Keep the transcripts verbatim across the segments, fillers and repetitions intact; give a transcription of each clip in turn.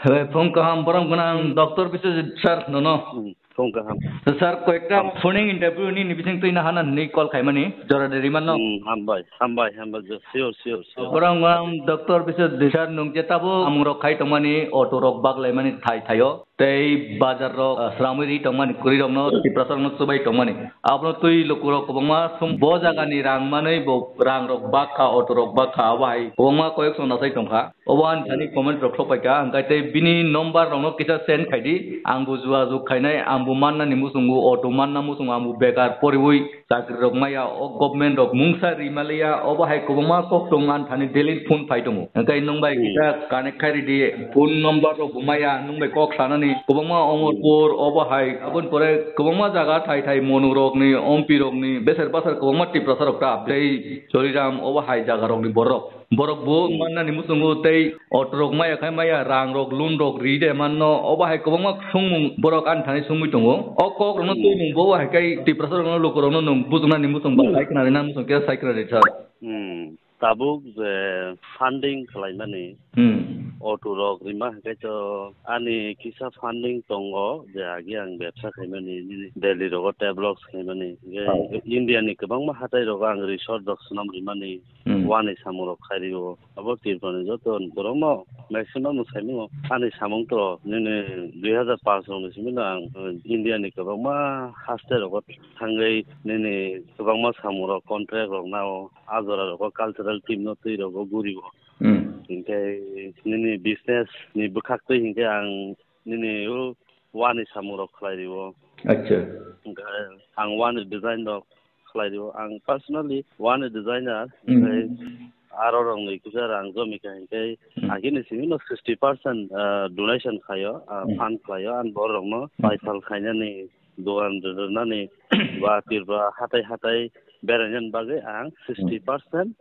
Hoi, phung kaham, borom gwnang, Doctor Biswajit sir, nono. Hmm, phung kaham. Sir, koyekta Ham- phoning interview ni, ni bising twi na hana ni call khaimani, jora de riman no. Hmm, hambai, hambai, hambai, jo, sure, sure, sure. Borom gwnang, Doctor Biswajit sir, nung je tabo amung rok khai tongmani, auto rok bak laimani thai thaio. Tei bazar rok, ah, sramwi ri tongmani, kwrwi rokno, Tiprasa rokno chubai tongmani. Abono twi lukurok kwbangma sum, bo jagani rang manwi bo rang rok bak kha, auto rok bak kha, abo hai kwbangma koyek song nasai tong kha. Obo ani thani comment rok sok pai kha, hwnkhe tei bini number rokno kisa send khai di, ang bo jua juk khainai, ang bo manna ni muchungo, auto manna muchungo, ang bo bekar poriwi chakri rok maya, o government rok mungsa ri maliya, obo hai kwbangma kok tong ani thani daily phone phai tongo. Hwnkhe nwng bai Hmm. kisa connect khai ridi, phone number rok bo maya, nwng bai kok sanani, kwbangma Omorpur, obo hai, aboni pore kwbangma jaga thai thai Monu rokni, Ompi rokni, beser basar kwbangma Tiprasa rok ta, tei Choriram, obo hai jaga rokni borok. Borok bo Hmm. mannani muchungo tei auto rok maya khai maya, rang rok, loan rok ri de manno, obo hai kwbangma songmung borok ani thani songwi tongo. O kok rokno Hmm. twi nwng bo hai khai Tiprasa rokno, luku rokno nwng bujuknani muchung ba Hmm. sai khna rina muchung khe sai khna ri sir. Hmm. Tabuk je funding khlaimani Hmm. auto rok rima hwnkhe to ani kisa funding tongo je agi ang bebsa khaimani nini Delhi rogo tablox khaimani. Hwnkhe Oh. India ni kwbangma hatai rogo ang resort rok swnam rimani Hmm. wani samung rok khai rio. Abo Tripura ni joto borok no maximum no sai mano ani samung to nini dui hazar paanch rok ni simi no ang India ni kwbangma haste rogo thangwi nini kwbangma samung rok contract rok nao. A jora rogo cultural team no twi rogo guri o. Hmm. Hinkhe nini business ni bwkhak twi hinkhe ang nini o wani samung rok khlai rio. Acha. Hinkhe ang wani design rok khlai rio. Ang personally wani designer, Hmm. hinkhe aro rok ni kisa rang jomi kha hinkhe Hmm. agini simi no sixty percent, ah, donation khlaio, ah, Hmm. fund khlaio, ang borok rok no Hmm. paisal khainani dogan rwnani ba Tripura hatai hatai berainani bagwi ang sixty percent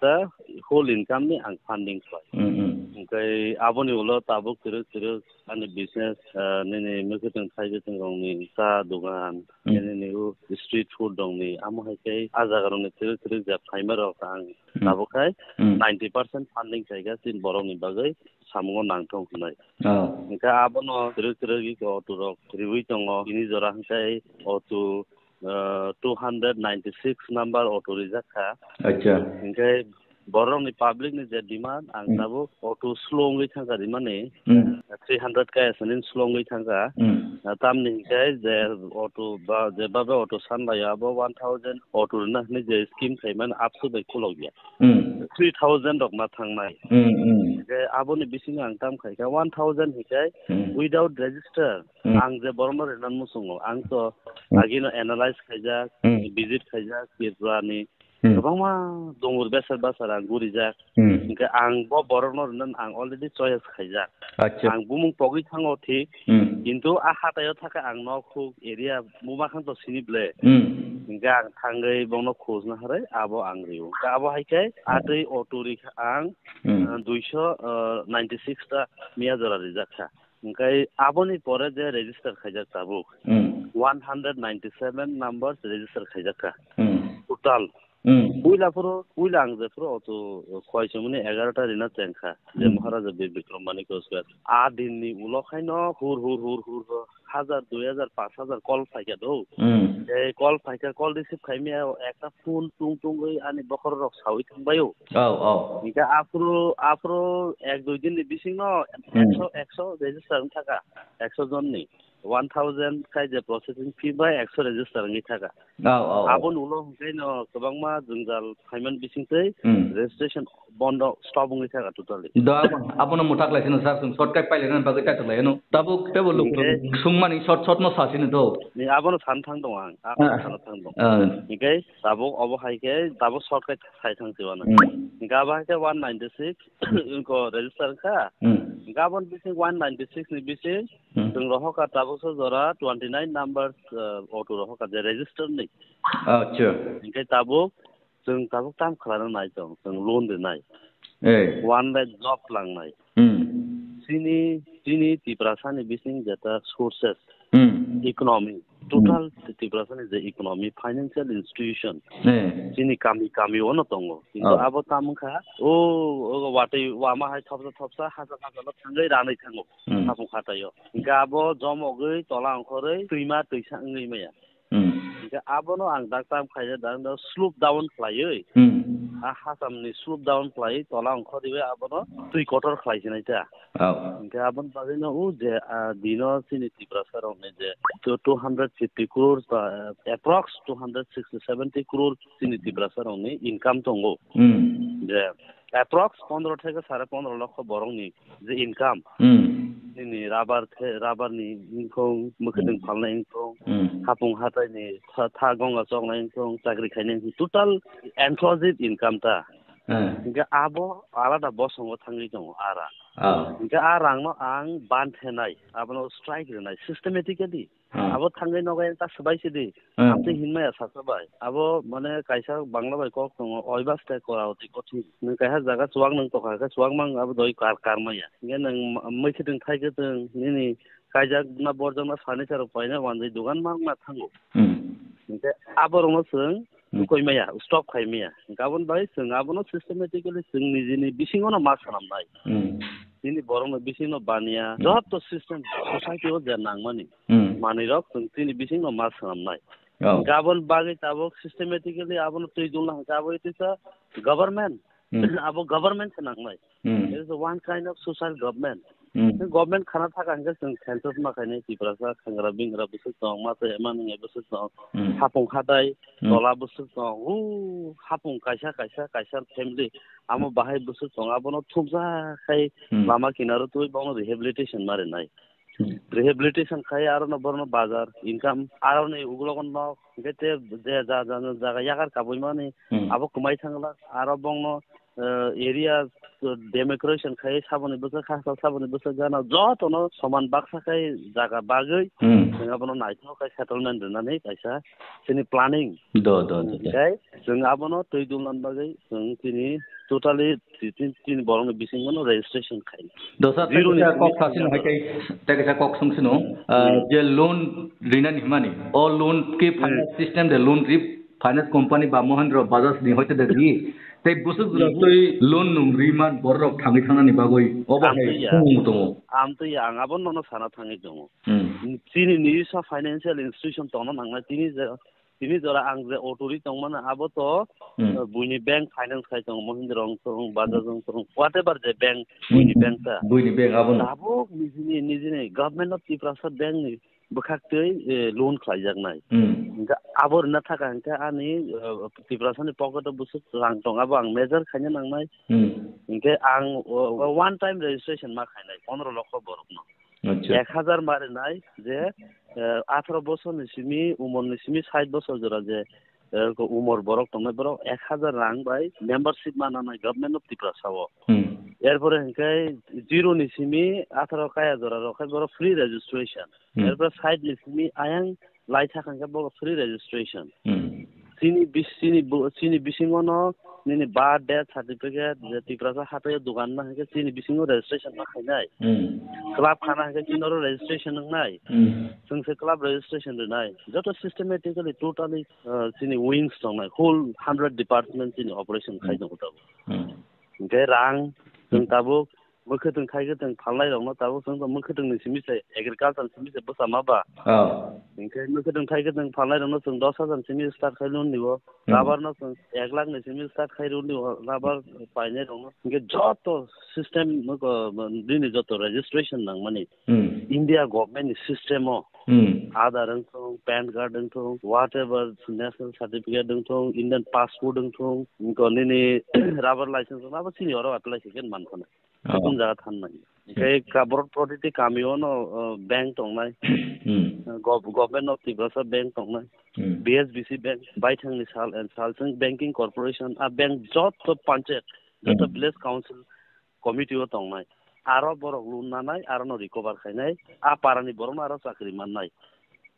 the whole income ni ang funding khlai. Hmm, hmm. Hinkhe aboni ulo tabuk kwrwk kwrwk ani business, ah, nini mwkhwtwng thaibwtwng rokni cha dogan, Hmm. nini o street food rokni, amo hai khe a jaga rokni kwrwk kwrwk je phaima rok ang Hmm. tabuk khai Hmm. ninety percent funding khaikha chini borokni bagwi samungo nangthok hwnwi. Oh. Hinkhe abono kwrwk kwrwk iko auto rok riwi tongo. Tini jora hinkhe auto, ah, two hundred ninety six number auto rijak kha. Acha. Hinkhe borokni public ni je demand, ang Hmm. tabuk auto slow wngwi thangkha rimani, Hmm. three hundred kaya sani slow wngwi thangkha. Hmm. Ah, tamni hinkhe je auto ba, je babe auto sanlaio abo one thousand auto rwna hwnwi je scheme khaimani absu bai khulokya. Hmm. Three thousand rok ma thangnai. Hmm, hmm. Hinkhe aboni bisingo ang tam khaikha one thousand hinkhe Hmm. without register. Hmm. Ang je borokno rinani muchungo, ang to Hmm. agino analyze khaijak, Hmm. visit khaijak, Tripura ni Hmm. kwbangma dongur besar basar ang gurijak. Hmm. Hinkhe ang bo borokno rinani ang already choice khaijak. Acha. Ang bumung pogwi thango thik, Hmm. kintu a hataio thakhe ang nok huk area bumakhang to sini ble. Hmm. Hinkhe ang thangwi bongno khojna harwi abo ang rio. Hinkhe abo hai khe Hmm. atwi auto rikha ang, Hmm. ah, duiso, ah, ninety six ta miya jora rijak kha. Hinkhe aboni pore je register khaijak tabuk, Hmm. one hundred ninety seven numbers register khaijak kha. Hmm. Total. Hmm. Puila phuru, puila ang je phuru auto khwai chumani egarota rina chengkha, je Hmm. Maharaja Bir Bikram Manik Oswal. A din ni ulo khaino hur hur hur hur hur hajar, dui hajar, panch hajar call phaikha do. Hmm. Tei call phaikha, call receive khaimaya ekta phone tung tungwi ani bokhorok sawi thangbaio. Oh, oh. Hinkhe aphuru, aphuru ek dui din ni bisingno Hmm. ekso, ekso register wng thaka, ekso jon ni. One thousand khai je processing fee bai ekso register wngwi thaka. Oh, oh, oh. Aboni ulo hwnkhe no kwbangma jwngjal phaimani bisingtwi Hmm. registration bondo stop wngwi thaka totally. Do abo, abono muthak lai sino sir, chwng shortcut pailai nani bagwi taitok lai ano. Tabuk tebo lukurok Hinkhe sungmani short short no sa sino do. Ni abono san thang dong ang, abono Ah. san thang dong. Ah. Hinkhe tabuk obo hai khe tabuk shortcut sai thang siwano. Hmm. Hinkhe abo hai khe one ninety six ko register kha. Hmm. Hinkhe aboni bising one ninety six ni bising Hmm. Chwng rohorkha tabukso jora twenty nine number, uh, auto rohorkha je register ni. Acha. Hinkhe tabuk, chwng tabuk tam khlaina nai tong, chwng loan rinai. Eh. One bai job langnai. Hmm. Chini, chini Tiprasani bising jeta sources, Hmm. economy, total Tiprasani je economy, financial institution, Eh. chini kami, kami ono tongo. Kintu Oh. abo tamo wngkha, o, o watwi wama hai thopsa thopsa, hasa hasa no thangwi ranwi thango. Hmm. Hapung hataio. Hingke abo jom ogwi tola ongkhorwi twima twisa wngwi maya. Hmm. Hingke abono ang dak tam khaina dak no slope down khlaiwi. Hmm. A hasamni slope down khlaiwi tola ongkhorwi abono twi kotor khlai sinai ta. Oh. Hingke aboni bagwino o je, ah, dino chini Tiprasa rokni je two, two hundred fifty crores ba, eh, approx two hundred sixty, seventy crores chini Tiprasa rokni income tongo. Hmm. Je approx pondro theke sare pondro lokho borokni je income. Hmm. Nini rubber the, rubber ni income, mwkhwtwng Hmm. phalnai income, Hmm. hapung hataini tha, tha gonga choknai income, chakri khainai income, total inclusive income ta. Eh. Hingke abo alada bosongo thangwi tongo a rang. Oh. Hingke a rangno ang ban thenai, abono strike rwnai systematically. Hmm. Abo thangwi nogo ta swbai sidi. Hmm. Amtwi hinmaya sasa bai. Abo mane kaisa Bangla bai kok tongo, oiba stai kora oti kothin. Nwng kaisa jaga chuwak nwng tokha khe chuwak mang abo doi kar, kar maya. Hingke nwng ma-, mwkhwtwng thai kwtwng nini kaijak na borjak na furniture rok paina wanjwi dogan mang ma thango. Hmm. Hingke abo rokno chwng Hmm. tukoi maya, stop khai maya. Hingke aboni bai chwng abono systematically chwng nijini bisingono ma swnamnai. Hmm. Chini borokno bisingo baniya, Hmm. joto system society o je nangmani Hmm. manwi rok chwng chini bisingo ma swnamnai. Oh. Hingke aboni bagwi tabuk systematically abono twi dulna hingke abo ito sa government. Hmm. Abo government se nangnai. Hmm. It is one kind of social government. Hmm. Government khana thaka hingke chwng census ma khainai Tiprasa khangra bingra bwswk tong, ma tei ema nwngnai bwswk tong, Hmm. hapung hatai, Hmm. tola bwswk tong, o hapung kaisa, kaisa, kaisa family, amo bahai bwswk tong, abono thumsa khai Hmm. lama kinaro twi bono rehabilitation ma rinai. Hmm. Rehabilitation khai aro no borno bazar income aro ni ugulogo nok hingke te je ja, ja, ja, jaga yakar kabui mani Hmm. abo kwmai thangla aro bongno, eh, area, eh, demarcation khai saboni bwswk khasal saboni bwswk gana jotono soman baksa khai jaga bagwi Hmm. chwng abono naithok khai settlement rwnani kaisa chini planning. Do, do, do, do. Hingke chwng abono twi dulna bagwi chwng chini totally Tin, tin borokni bisingono registration khai. Dosa, Zero tei kisa ni kok simi sasino hai khai, tei kisa kok sungsino, ah, Hmm. je loan rinani himani, o loan ke Hmm. finance system de loan ri, finance company ba Mahindra Bajaj ni hoite de ri, tei busuk jora Hmm. tei loan nung riman borok thangwi thangnani bagwi, obo hai Amtwi ya. Khumung tongo. Amtwi ya, ang abo nono sana thangwi tongo. Hmm. Chini nisa financial institution tongna nangnai, tini je Tini jora ang je authority tongmani, abo to, Hmm. eh, buini bank finance khai tongo, Mahindra wng tong, Bajaj wng tong, whatever je bank, buini Hmm. bank ta. Buini bank abo no. Tabuk nijini, nijini Government of Tiprasa Bank ni bwkhak twi, eh, loan khlaijaknai. Hmm. Hingke abo rwna thaka hingke ani, eh, Tiprasa ni pocket o bwswk rang tong, abo ang measure khaina nangnai. Hmm. Hingke ang, o, o, one time registration ma khainai, pondro lokho borok no. Acha. Ek hajar ma rinai je, eh, atharo bosor ni simi, umor ni simi sait bosor jora je, eh, ko umor borok tongnai borok ek hajar rang bai membership ma nanai Government of Tiprasa o. Hmm. Erpore hingke zero ni simi atharo kaya jora rok khai borok free registration. Hmm. Erpore sait ni simi ayang lai thak hingke borok free registration. Hmm. Chini bis-, chini bo-, chini bisingo no nini birth, death certificate, je Tiprasa hathai o dogan ma hingke chini bisingo registration ma khainai. Hmm. Club khana hingke chini oro registration wngnai. Hmm. Chwng se club registration rwnai. Joto systematically, totally, uh, chini wings tongnai. Whole hundred department chini operation khai Hmm. tongo tabuk. Hmm. Hingke rang, chwng Hmm. tabuk Mwkhwtwng khai khe twng phalnai rokno tabuk chwng tong, mwkhwtwng ni simi se agriculture ni simi se bwsa ma ba. Oh. Hinkhe mwkhwtwng khai khe twng phalnai rokno chwng dos hajar ni simi start khai rw ni o. Hmm. Rubber no chwng ek lakh ni simi start khai rw ni o, rubber painai rokno. Hinkhe joto system, bini joto registration nangmani. Hmm. India government ni system o. Hmm. Aadhaar wng thung, pan card wng thung, whatever national certificate wng thung, Indian passport wng thung, nini rubber license wng, abo chini oro apply khe khe man khana. Oh. Chikon jaga thangnai. Hmm. Hinkhe ka-, borok protiti kamio no, uh, bank tongnai. Hmm. Uh, gov-, Government of Tiprasa bank tongnai. Hmm. B S B C bank, baithangni sal and sal chwng banking corporation, a bank joto panchayat, joto Hmm. village council committee o tongnai. Aro borok loan nanai, aro no recover khainai, a parani borok no aro chakri mannai.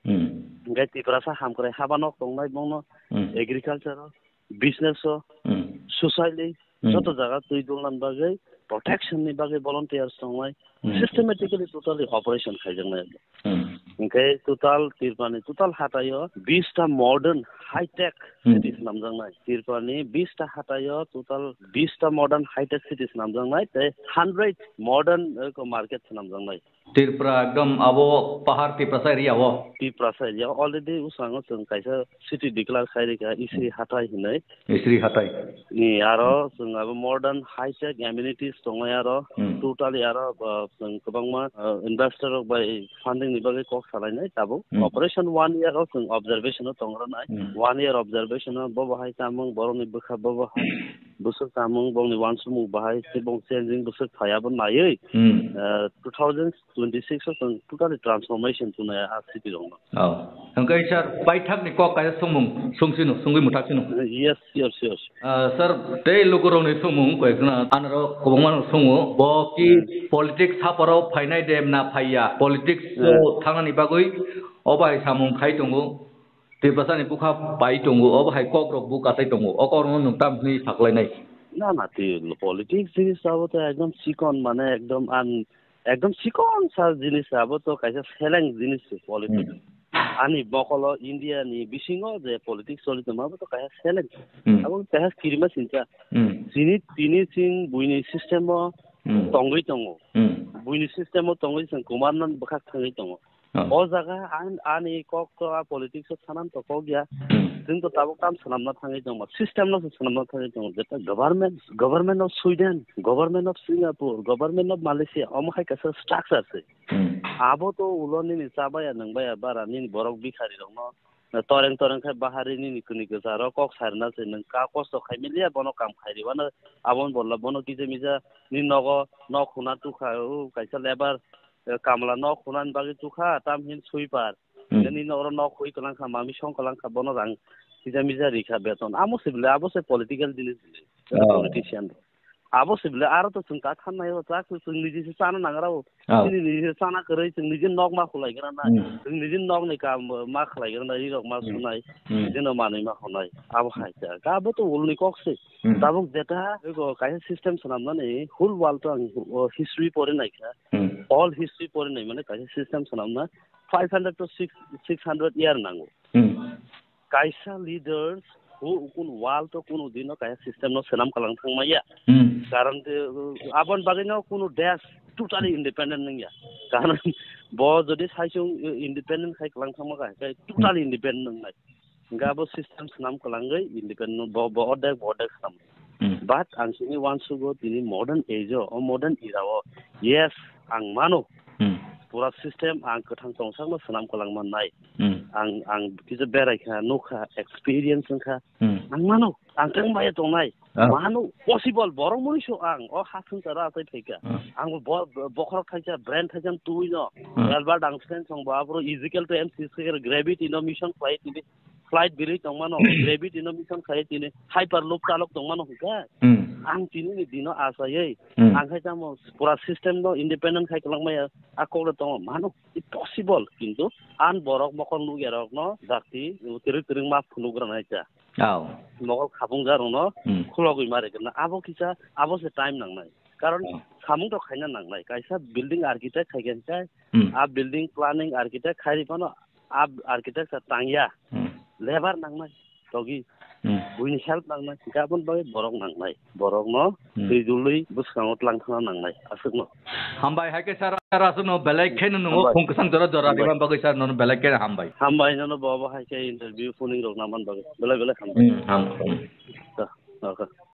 Hmm. Hinkhe Tiprasa hamkrai haba nok tongnai, bongno Hmm. agriculture o, business o, Hmm. socially, Hmm. joto jaga twi dulna bagwi, protection ni bagwi volunteers tongnai, Hmm. systematically totally operation khaijaknai. Hmm. Hwnkhe total Tripurani total hataio bista modern high-tech Hmm. city swnamjaknai. Tripurani bista hataio total bista modern high-tech city swnamjaknai, tei hundred modern, eh, ko market swnamjaknai. Tripura ekdom abo pahar Tiprasa area o. Tiprasa area o already ushango chwng kaisa city declare khai rikha, Isri Hathai hinwi. Isri Hathai. Ni aro chwng abo modern high-tech amenities tongo aro Hmm. totally aro, uh, chwng kwbangma, uh, investor rok bai funding ni bagwi kok salainai tabuk. Hmm. Operation one year o chwng observation o tongrwnai. Hmm. One year observation o bobo hai chamung, borokni bwkha bobo hai bwswk chamung, bongni uansukmung bahai, tei bong changing bwswk phai abo naiwi, Hmm. uh, two thousand twenty-six o chwng totally transformation tunai a city rokno. Oh. Hwnkhe sir, paithakni kok kaisa songmung, song sino, songwi mwthak sino. Yes, sure, sure. Ah, sir, tei lukurokni songmung koi khna, anaro kwbangma no songo, bo ki Hmm. politics haparo phainai de na phaiya, politics Hmm. o thangnani bagwi o bai samung khai tongo, Tiprasani bukha pai tongo, o hai kok rok bo kasai tongo, o kok rokno nwng tam hwnwi saklainai? Na, na, twi politics jinis abo to ekdom chikon, mane ekdom an, ekdom chikon sa jinis abo to kaisa seleng jinis se politics. Hmm. Ani mokolo India ni bisingo je politics choli tongma abo to kaisa seleng. Hmm. Abo kaisa kirima sincha. Hmm. Chini, tini ching buini system o Hmm. tongwi tongo. Hmm. Buini system o tongwi chwng Kumar no bwkhak thangwi tongo. Oh. O jaga ang, ani kok to a politics o sanan to kok ya. Hmm. Chwng to tabuk tam swnamna thangwi tongma, system no se swnamna thangwi tongo. Jeta government, government of Sweden, government of Singapore, government of Malaysia, omo hai kaisa structure se. Hmm. Abo to ulo nini chabaya nwngbaya bara nini borok bikhari rokno toreng toreng khai bahari nini kwnwi kwchar o kok sarina se nwng ka kosto khai mili ya bono kam khai rwano aboni bodol bono kisa misa nini nogo nok huna tukha o kaisa lebar, eh, kamla nok hunani bagwi tukha, tam hin sweeper. Hmm. Nini oro nok hui kwlang kha, mami song kwlang kha, bono rang kisa misa ri kha beton. Amo se bwle, abo se political jinis bwle. Oh. Politician rok. Abo se bwle, aro to chwng ta than nai o, chak chwng niji se chana nangra o. Oh. Chini niji se chana kwrwi, chwng niji nok ma khulai gra na. Hmm. Chwng niji nok ni kam ma khulai gra na, ri rok ma Hmm. sunai, Hmm. niji no manwi ma khunai. Abo hai kha. Abo to ulni kok se. Hmm. Tabuk jeta, ego kaisa system swnamnani whole world to ang, o, history pori nai kha. Hmm. All history pori nai mane kaisa system swnamna five hundred to six, six hundred year nango. Hmm. Kaisa leaders who kun world to kunu dino kaisa system no swnam kalang thang maya. Hmm. Karon te, uh, abon bagwi no kunu desh totally independent nang ya. Karon bo jodi saisung independent khai kalang thang ma kai, kai totally independent nang nai. Hingke abo system swnam kwlangwi independent bo, bo ordek, bo ordek swnam. Hmm. But ang chini uansugo tini modern age o, o modern era o, yes, ang mano. Hmm. Pura system ang kwthang tongthangno swnam kwlangma nai. Hmm. Ang, ang kisa berai kha, nukha, experience wngkha. Hmm. Ang mano, ang tong bai tongnai. Ah. Mano, possible, borok mui so ang, o ha swngcharo achai phaikha. Ah. Ang bo, bokhorok thaisa, brain thaisa twi no. Ah. Albert Einstein song bo abro equal to M C square gravity no mission khlai tini. Flight birwi tongmano, gravity no mission khai tini, hyperloop chalok tongmano hwnkhe, Hmm. ang tini ni dino achaiwi, Hmm. ang khai tamo pura system no independent khai kwlangmaya, a kok le tongo, mano, it possible, kintu an borok mokol nukya rok no dakti, twrwk twrwk ma phunuk rwnai cha. Oh. Mokol khapung ja rok no Hmm. khulogwi ma rwgwna, abo kisa, abo se time nangnai. Karon Oh. samung to khaina nangnai, kaisa building architect khai khe Hmm. a building planning architect khai ri phano, a architecture tangya, Hmm. labour nangnai, togi, Hmm. buini help nangnai, hingke aboni bagwi borok nangnai, borokno Hmm. twi dulwi bwskango tlang thangna nangnai, aswkno. Hambai, hai khe sir, sir, aswkno belai kheno nungo Hambai. Khung kwchang jora jora Hambai. Ribani bagwi sir, nono belai kheno hambai. Hambai, nono bo, bo hai khe interview phuning rok namani bagwi, belai belai hambai. Hmm, ham, ham. Ta, okay.